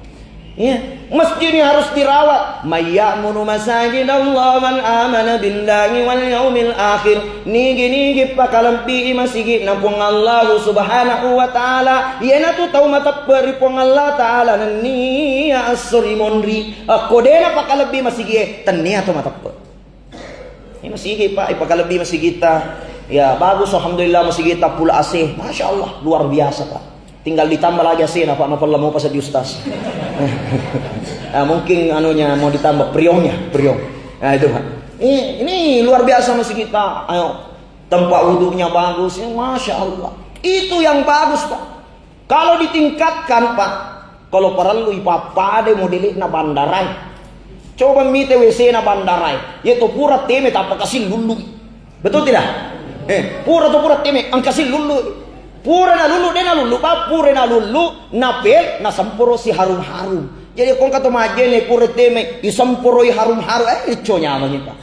Iya, masjid ini harus dirawat. "May ya'muru masajid Allah man amana billahi wal yaumil akhir." Nigi-nigi pakalebbii masigi'na Puang Allahu Subhanahu wa Ta'ala, iyanatu tau mateppe' ri Puang Allah Ta'ala nennia esso rimonri. Akko de' napakalebbi masigi'e, tennia to mateppe'. Ini masigi, Pak, ipakalebbi masigitta. Ya, bagus, alhamdulillah, masigitta pula A C. Masya Allah, luar biasa, Pak. Tinggal ditambah lagi A C-na, Pak, mapella mopa seddi ustaz. Ah, mungkin anunya mau ditambah priongnya, priong. Nah, itu, Pak. Ini, ini luar biasa masigitta. Ayo, tempat wuduknya bagus, ya, Masya Allah. Itu yang bagus, Pak. Kalau ditingkatkan, Pak, kalau parellu ipappada modele'na bandarae. Coba mite W C-na bandarae. Iya to pura teme tappa kasi lullui. Betul tidak? Eh, pura to pura teme, engka si lullui. Pura na lullu, de' na lullu, Pak, pura na lullu, napel, na semporo si harum-harum. Jadi ko engka to majjenne pura teme, isemporoi harum-harum, eh, ricco nyameng, Pak.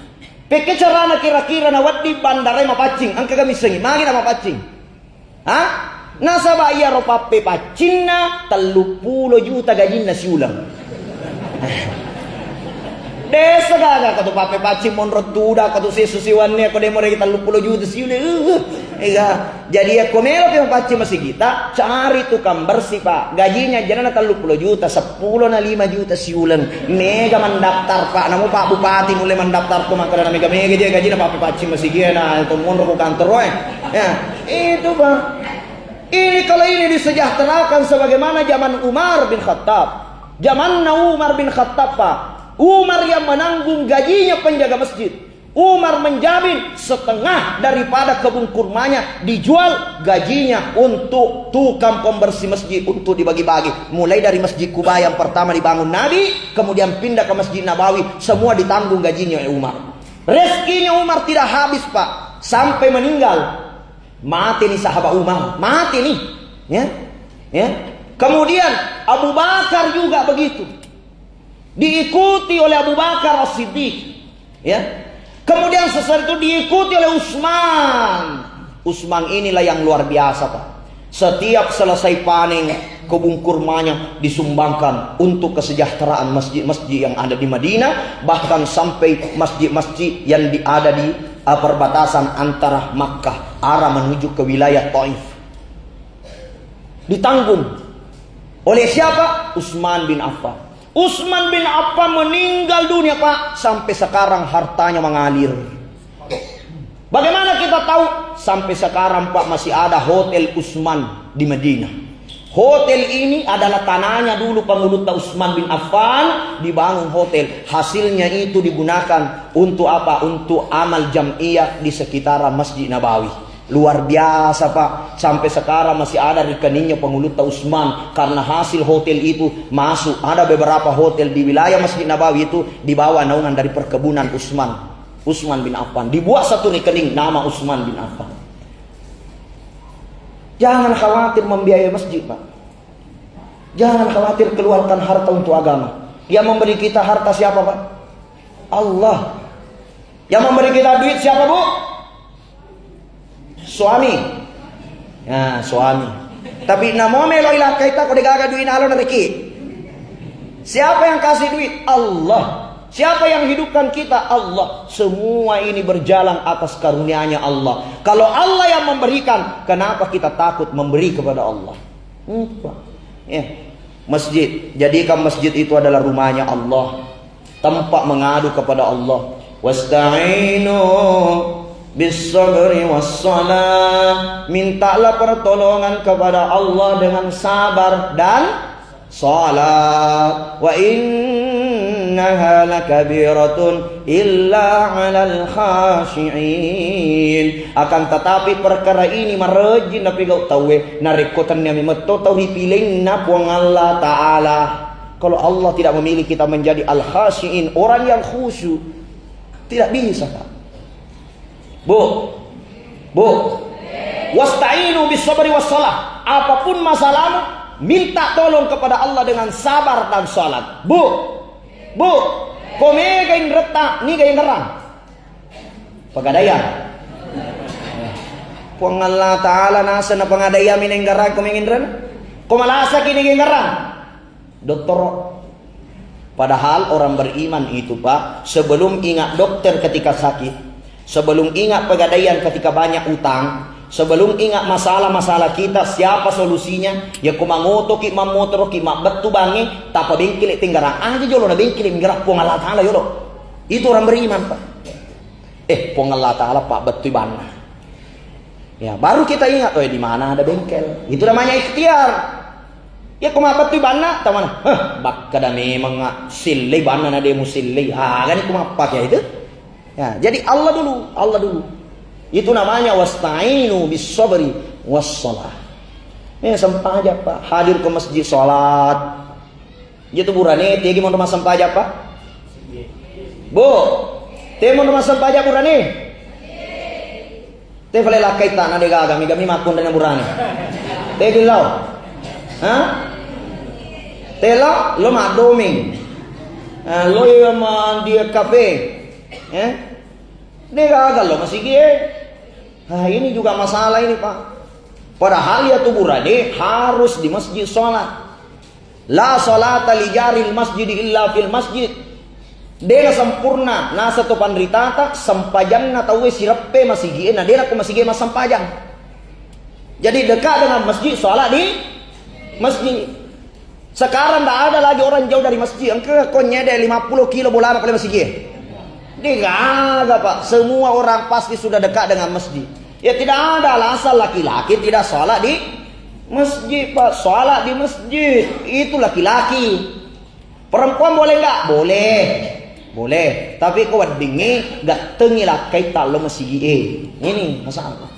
Pekke carana kira-kira na wedding bandarae mapaccing, engka ga missengi, magi na mapaccing? Ha? Nasaba iyaro pappepaccinna telluppulo juta gajinna siuleng. Desa gaga ko tu pappepaccing monro tuda ko tu sesu siwanne ko de' moregi telluppulo juta siuleng. Uh, ega. Jadi yakko melo pi mapaccing masigita, cari tukang bersih, Pak. Gajinya janana telluppulo juta, seppulo na lima juta siuleng. Mega mandaftar, Pak. Namu Pak Bupati nulle mandaftar ko makkada na mega-mega je gajina pappepaccing masigie na to monro ko kantoro e. Ya, itu, Pak. Ini kalau ini disejahterakan sebagaimana zaman Umar bin Khattab. Zamanna Umar bin Khattab, Pak. Umar yang menanggung gajinya penjaga masjid. Umar menjamin setengah daripada kebun kurmanya dijual gajinya untuk tukang pembersih masjid untuk dibagi-bagi. Mulai dari Masjid Kuba yang pertama dibangun Nabi, kemudian pindah ke Masjid Nabawi, semua ditanggung gajinya oleh Umar. Rezekinya Umar tidak habis, Pak, sampai meninggal. Mate ni sahabat Umar, mate ni. Ya. Ya. Kemudian Abu Bakar juga begitu. Diikuti oleh Abu Bakar As-Siddiq. Ya. Kemudian sesudah itu diikuti oleh Utsman. Utsman inilah yang luar biasa, Pak. Setiap selesai panen, kebun kurmanya disumbangkan untuk kesejahteraan masjid-masjid yang ada di Madinah, bahkan sampai masjid-masjid yang di-, ada di, eh, perbatasan antara Makkah, arah menuju ke wilayah Taif. Ditanggung oleh siapa? Utsman bin Affan. Utsman bin Affan meninggal dunia, Pak. Sampai sekarang hartanya mengalir. Bagaimana kita tahu? Sampai sekarang, Pak, masih ada hotel Utsman di Madinah. Hotel ini adalah tanahnya dulu Pangulutta Utsman bin Affan, dibangun hotel. Hasilnya itu digunakan untuk apa? Untuk amal jam'iyah di sekitaran Masjid Nabawi. Luar biasa, Pak. Sampai sekarang masih ada rekeningnya Pangulutta Utsman. Karena hasil hotel itu masuk. Ada beberapa hotel di wilayah Masjid Nabawi itu dibawa naungan dari perkebunan Utsman. Utsman bin Affan. Dibuat satu rekening nama Utsman bin Affan. Jangan khawatir membiayai masjid, Pak. Jangan khawatir keluarkan harta untuk agama. Yang memberi kita harta siapa, Pak? Allah. Yang memberi kita duit siapa, Bu? Suami. Ya, suami. Tapi namo melo ilakkaita ko degaga duit nalo nareki. Siapa yang kasih duit? Allah. Siapa yang hidupkan kita? Allah. Semua ini berjalan atas karunia-Nya Allah. Kalau Allah yang memberikan, kenapa kita takut memberi kepada Allah? Lupa. Ya. Masjid. Jadikan masjid itu adalah rumahnya Allah. Tempat mengadu kepada Allah. Wasta'inu bis sabri was salah. Mintalah pertolongan kepada Allah dengan sabar dan salat. Wa innaha lakabiratun illa 'alal khashi'in. Akan tetapi perkara ini marejjing napigau tauwe narekko tenniami metto tau ripilenna Puang Allah Ta'ala. Kalau Allah tidak memilih kita menjadi al-khashi'in, orang yang khusyuk, tidak bisa, Pak. Bu, Bu, wasta'inu bis sabri was salah. Apapun masalahmu, minta tolong kepada Allah dengan sabar dan salat. Bu, Bu, ko mega inretta, niga ingerang? Pegadaian. Puang Allah Ta'ala naseng na pegadaian minenggarang ko menginrena. Ko malasaki niga ingerang? Dokter. Padahal orang beriman itu, Pak, sebelum ingat dokter ketika sakit, sebelum ingat pegadaian ketika banyak utang, sebelum ingat masalah-masalah kita, siapa solusinya? Ya, ko mangotoki, mammotoroki, mabbettu bangnge, tapa bengkele tenggarang. Aja jolo na bengkele menggarang Puang Allah Ta'ala yolo. Itu orang beriman, Pak. Eh, Puang Allah Ta'ala pabbettui banna. Ya, baru kita ingat, "Oh, di mana ada bengkel?" Itu namanya ikhtiar. Ya, ko mabbettui banna, tamana? Heh, bakkada memang, ah, sellei banna na de musellei. Ah, gani ko mappake itu. Ya, jadi Allah dulu, Allah dulu. Itu namanya wasta'inu bis sabri was salah. Eh, sempajang, Pak. Hadir ke masjid, salat. Iya tu burane, tegi monro massempajang, Pak? Bu, te monro massempajang burane? Te fale lakkai tana de gaga, mi gami makkundana burane. Tegi lao? Ha? Te lao, lo maddoming. Eh, lo iya mandi kafe. Eh? De gaga lo masigi e. Nah, ini juga masalah ini, Pak. Padahal iya tu burane harus di masjid salat. La salata li jaril masjid illa fil masjid. Dena sempurna nasa to panritata sempajanna tauwe sireppe masigie, na dena ko masigie massempajang. Jadi dekat dengan masjid, salat di masjid. Sekarang ndak ada lagi orang jauh dari masjid. Engka ko nyede lima puluh kilo bolana pale masigie. Degaga, Pak. Semua orang pasti sudah dekat dengan masjid. Ya, tidak ada alasan laki-laki tidak salat di masjid, Pak. Salat di masjid itu laki-laki. Perempuan boleh nggak? Boleh. Boleh. Tapi ko weddingngi gattengngi lakkai tallo masigi e. Ini masalah.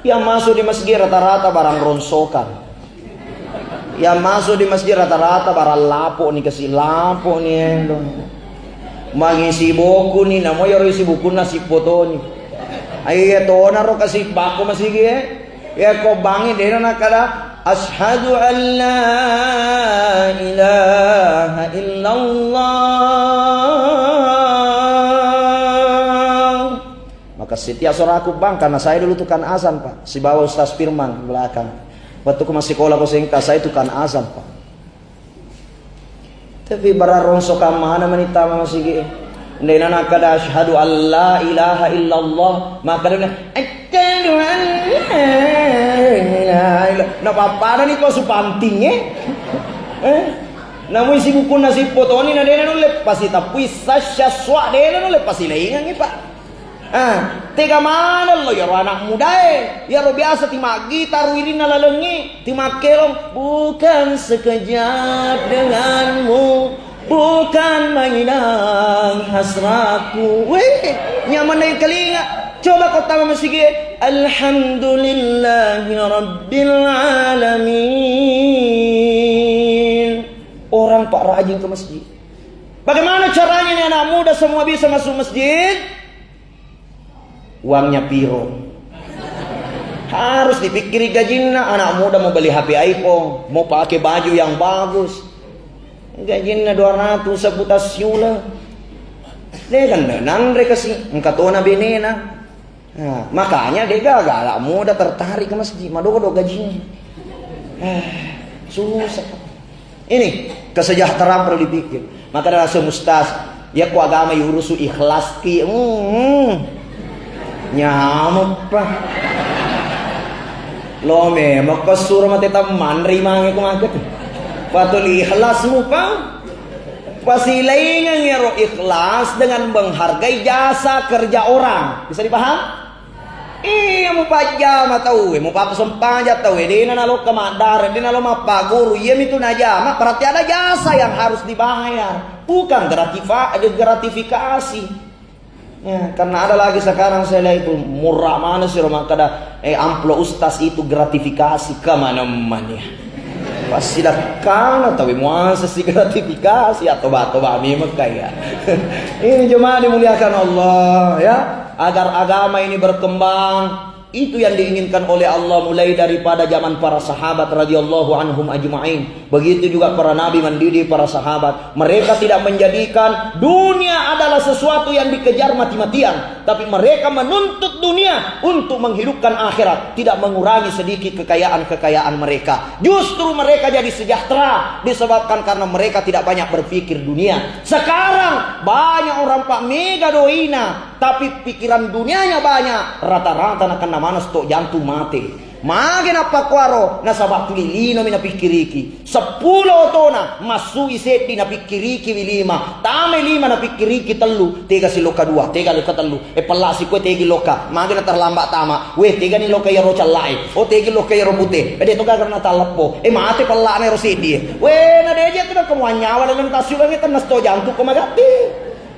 Yang masuk di masjid rata-rata barang rongsokan. Yang masuk di masjid rata-rata barang lapo ni, kasi lapo ni endo. Mangisi buku ni, namo yaro isi bukunna sipotoni. Aiya tona ro kasi bako masigi e. Ya ko bangi dena nakada Asyhadu an la ilaha illallah. Maka setiap suaraku bang, karena saya dulu tukang azan, Pak. Sibawa Ustaz Firman belakang. Waktu ku masih sekolah ko sengka, saya tukang azan, Pak. Tapi barang rongsokan mana mani tama masigi. Ndena nakkada asyhadu an la ilaha illallah, makkadana asyhadu an la ilaha illallah. Napappadani ko supantingnge. Eh? Namui sibukunna sippotoni na dena nulle pasitappui sasya swa dena nulle pasilaingangi, Pak. Ah, tega maneng lo iyaro anak mudae, iyaro biasa timaggita ruirinna lalengnge, timakkelong, "Bukan sekejap denganmu, bukan mainan hasratku." Weh, nyamanna itelinga. Coba ko tama masigi, "Alhamdulillahi rabbil alamin." Orang, Pak, rajin ke masjid. Bagaimana caranya nih anak muda semua bisa masuk masjid? Uangnya piro? Harus dipikkiri gajinna. Anak muda mau beli H P iPhone, mau pakai baju yang bagus. Gajinna dua ratus sebuta siula. Dega nanre kasi, engka tona benena. Nah, makanya dega anak muda tertarik ke masjid, madodo gajinna. Eh, susah. Ini kesejahteraan perlu dipikir. Maka ada rasa mustaz, ya ku agama yurusu ikhlas ki. Hmm. Nyamuk pa. Lo memang ko suro mate tamman rimange ku mangke. Patul ikhlas mu pa. Pasilaingang iyaro ikhlas dengan menghargai jasa kerja orang. Bisa dipaham? Iya, mupajjama tauwe, mupapasempajang tauwe, dena nalokka maddare, dena lo mappaguru, iyamitu najama, berarti ada jasa yang harus dibayar, bukan gratifa-, gratifikasi. Ya, karena ada lagi sekarang saya lihat itu murah mana sih rumah kada, eh, amplop ustaz itu gratifikasi, kemana-mana ya. Pasilakkana tauwe muasessi gratifikasi atau batu bami Mekah ya. Ini jemaah dimuliakan Allah ya, agar agama ini berkembang. Itu yang diinginkan oleh Allah mulai daripada zaman para sahabat radhiyallahu anhum ajma'in. Begitu juga para nabi mendidik para sahabat. Mereka tidak menjadikan dunia adalah sesuatu yang dikejar mati-matian, tapi mereka menuntut dunia untuk menghidupkan akhirat, tidak mengurangi sedikit kekayaan-kekayaan mereka. Justru mereka jadi sejahtera disebabkan karena mereka tidak banyak berpikir dunia. Sekarang banyak orang, Pak, mega doina, tapi pikiran dunianya banyak, rata-rata nakenna maneng stok jantung mate. Mage nappa kuaro, nasaba tuli linomi napikkiriki. Seppulo otona, massui seddi napikkirikiwi lima. Tamai lima napikkiriki tellu, tega silokka dua, tega lokka tellu. E pella sikue tegi lokka, mage na terlambat tama. Weh, tegani lokka iyaro callae. Oh, tegi lokka iyaro pute. E de to gaga na talleppo. E mate pellana ero seddi e. Weh, na deje tu na kemuan nyawa dalam tasiulangi tenna sto jantung ko magatti.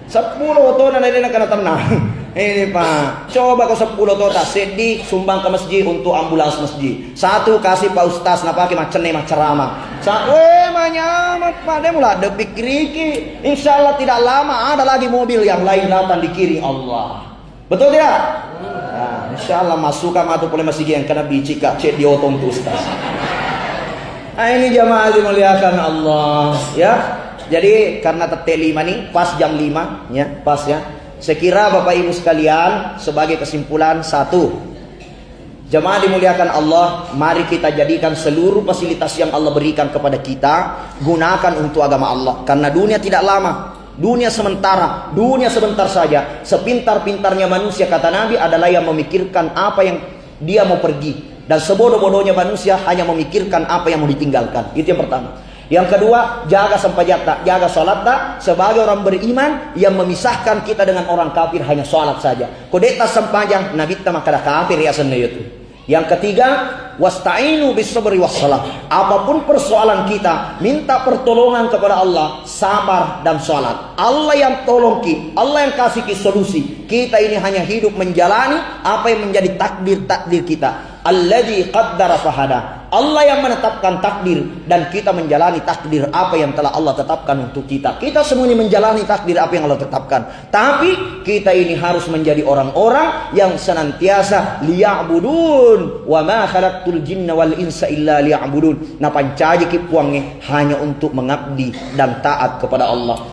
Seppulo otona na de na kena tenang. Ini, Pak. Coba ko seppulo tota seddi sumbang ke masjid untuk ambulans masjid. Satu kasih Pak Ustaz, napake maccenne maccarama. Sa-, weh, manyameng, Pak. De mula de pikkiriki. Insya Allah tidak lama ada lagi mobil yang lain datang dikirim Allah. Betul tidak? Nah, insya Allah masuk matu pole masigi yang kena bicika, cek di otong tu Ustaz. Nah, ini jamaah dimuliakan Allah, ya. Jadi karena tette lima nih, pas jam lima, ya, pas ya. Saya kira Bapak Ibu sekalian, sebagai kesimpulan, satu, jemaah dimuliakan Allah, mari kita jadikan seluruh fasilitas yang Allah berikan kepada kita, gunakan untuk agama Allah. Karena dunia tidak lama, dunia sementara, dunia sebentar saja. Sepintar-pintarnya manusia, kata Nabi, adalah yang memikirkan apa yang dia mau pergi. Dan sebodoh-bodohnya manusia hanya memikirkan apa yang mau ditinggalkan. Itu yang pertama. Yang kedua, jaga sempajatta, jaga salatta. Sebagai orang beriman, yang memisahkan kita dengan orang kafir hanya salat saja. Ko de'ta sempajang, nabitta makkada kafir ya senna itu. Yang ketiga, wasta'inu bis sabri was salah. Apapun persoalan kita, minta pertolongan kepada Allah, sabar dan salat. Allah yang tolongki, Allah yang kasihki solusi. Kita ini hanya hidup menjalani apa yang menjadi takdir-takdir kita. Alladzi qaddara fahada. Allah yang menetapkan takdir dan kita menjalani takdir apa yang telah Allah tetapkan untuk kita. Kita semua ini menjalani takdir apa yang Allah tetapkan. Tapi kita ini harus menjadi orang-orang yang senantiasa liya'budun. Wa ma khalaqtul jinna wal insa illa liya'budun. Napancajiki Puangnge hanya untuk mengabdi dan taat kepada Allah.